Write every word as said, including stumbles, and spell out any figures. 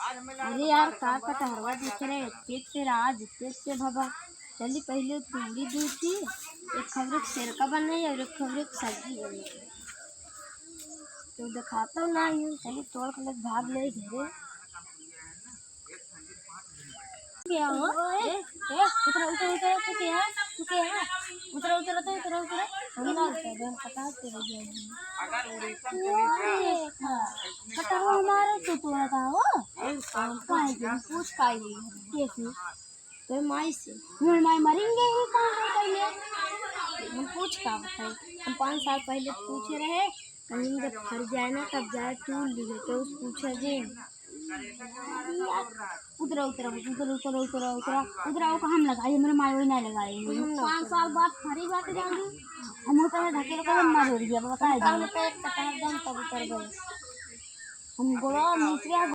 अरे यार, का कटहरवा देखे रहे, एते एते राज, एते एते भवा। चली पहिले पूरी दू थी, एक खबरे सेरका बनाई और एक खबरे सब्जी बनाई। तो दिखाता ना ही, चली तोड़ के लेके भाग ले घरे। क्या हो? ए, ए, उतरा, उतरा, उतरा, तू क्या है? तू क्या है? उतरा, उतरा, तो उतरा, उतरा। हम ना उतरे, हम पता तेरे जैसे। अरे, हाँ। पता हो हमारा तो तोड़ा था, हो? काहे के? पूछ काहे के? कैसे? तो माई से। मोर माई मरेंगे ही पाँच साल पहले। हम पूछ का बताई? हम पाँच साल पहले पूछे रहे, कहीं जब फर जाए ना, तब जाए तू लिए, तो उस पूछे जे। उतरा, उतरा, उतरा, उतरा, उतरा, उतरा, उतरा, ओका हम लगाई, हमरे माई वही ना लगाई। हम ना पाँच उतरा। साल बाद फरी बात जानी, हम ओकरा ढकेल के हम मर गया, बताए हम जानी। पे एक कटार दम तब उतर गए। हम गोड़ा नीचे